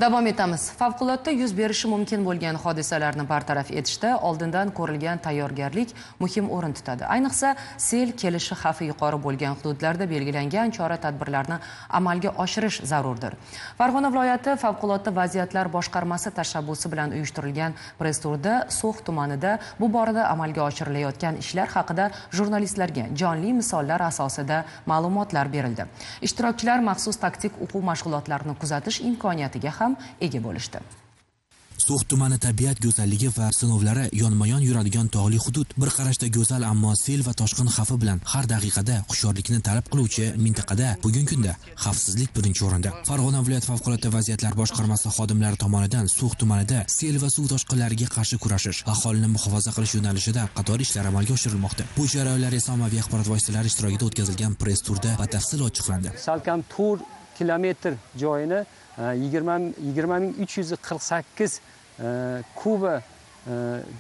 Davom etamiz. Favqulodda yuz berishi mumkin bo'lgan hodisalarni bartaraf etishda oldindan ko'rilgan tayyorgarlik muhim o'rin tutadi. Ayniqsa, sel kelishi xavfi yuqori bo'lgan hududlarda belgilangan chora-tadbirlarni amalga oshirish zarurdir. Farg'ona viloyati Favqulodda vaziyatlar boshqarmasi tashabbusi bilan uyushtirilgan press-turda So'x tumanida bu borada amalga oshirilayotgan ishlar haqida jurnalistlarga jonli misollar asosida ma'lumotlar berildi. Ishtirokchilar maxsus taktik o'quv mashg'ulotlarini kuzatish imkoniyatiga ham ega bo'lishdi. So'x tumani tabiat go'zalligi va sinovlari yonma-yon yuradigan tog'li hudud. Bir qarashda go'zal, ammo sel va toshqin xavfi bilan har daqiqada hushyorlikni talab qiluvchi mintaqada bugungi kunda xavfsizlik birinchi o'rinda. Farg'ona viloyat favqulodda vaziyatlar boshqarmasi xodimlari tomonidan So'x tumanida sel va suv toshqinlariga qarshi kurashish, aholini muhofaza qilish yo'nalishida qator ishlar amalga oshirilmoqda. Bu jarayonlar esa ommaviy axborot vositalari ishtirokida o'tkazilgan press turda batafsil ochiqlandi. Salkam 4 kilometr joyini 20 348 kuba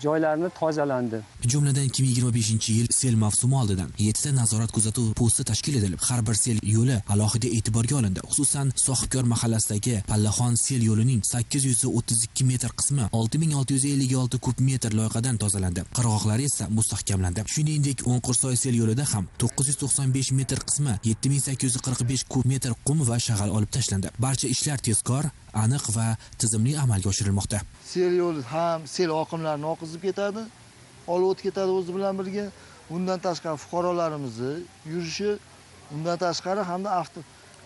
joylarini tozalandi. Jumladan, 2025-yil sel mavsumi oldidan 7 ta nazorat kuzatuv posti tashkil etilib, har bir sel yo'li alohida e'tiborga olindi. Xususan, Sohibkor mahallasidagi Pallaxon sel yo'lining 832 metr qismi 6656 kub metr loyqadan tozalandi. Qirg'oqlari esa mustahkamlandi. Shuningdek, O'nqirsoy sel yo'lida ham 995 metr qismi 7845 kub metr qum va shag'al olib tashlandi. Barcha ishlar tezkor, aniq va tizimli amalga oshirilmoqda. Sel yo'li ham sel oqimlarini oqizib ketadi, olib o'tib ketadi o'zi bilan birga. Undan tashqari fuqarolarimizni yurishi, undan tashqari hamda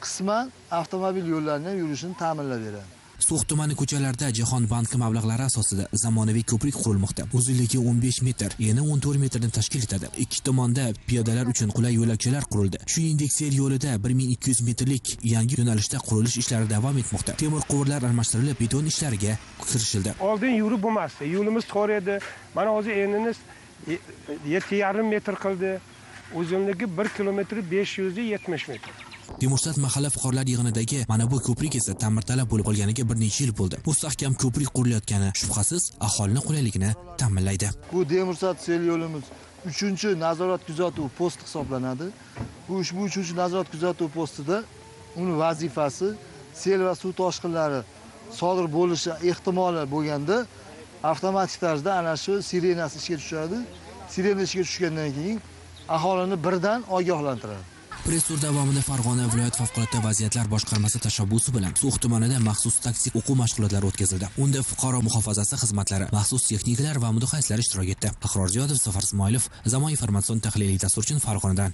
qisman avtomobil yo'llarini ham yurishini ta'minlab beradi. So'x tumani ko'chalarida Jahon banki mablag'lari asosida zamonaviy ko'prik qurilmoqda. Uzunligi 15 metr, eni 14 metrni tashkil etadi. Ikki tomonda piyodalar uchun qulay yo'lakchalar qurildi. Shuningdek, sel yo'lida 1200 metrlik yangi yo'nalishda qurilish ishlari davom etmoqda. Temir quvurlar almashtirilib, beton ishlariga kirishildi. Oldin yurib bo'lmasdi. Yo'limiz tor edi. Mana hozir enini 7,5 metr qildi. Uzunligi 1 kilometr 570 metr. Demursat mahalla fuqarolar yig'inidagi mana bu ko'prik esa ta'mirtalab bo'lib qolganiga bir necha yil bo'ldi. Mustahkam ko'prik qurilayotgani shubhasiz aholining qulayligini ta'minlaydi. Bu Demursat sel yo'limiz 3 nazorat kuzatuv posti hisoblanadi. Bu ushbu 3 nazorat kuzatuv postida uni vazifasi sel va suv toshqinlari sodir bo'lishi ehtimoli bo'lganda avtomatik tarzda ana shu sirenasi ishga tushadi. Sirena ishga tushgandan keyin aholini birdan ogohlantiradi. Press tur davomida Farg'ona viloyat favqulodda vaziyatlar boshqarmasi tashabbusi bilan So'x tumanida maxsus taktik o'quv mashg'ulotlari o'tkazildi. Unda fuqaro muhofazasi xizmatlari, maxsus texnikalar va mutaxassislar ishtirok etdi. Ahror Ziyodov, Safar Ismoilov, Zamon informatsion tahliliy dastur uchun Farg'onadan.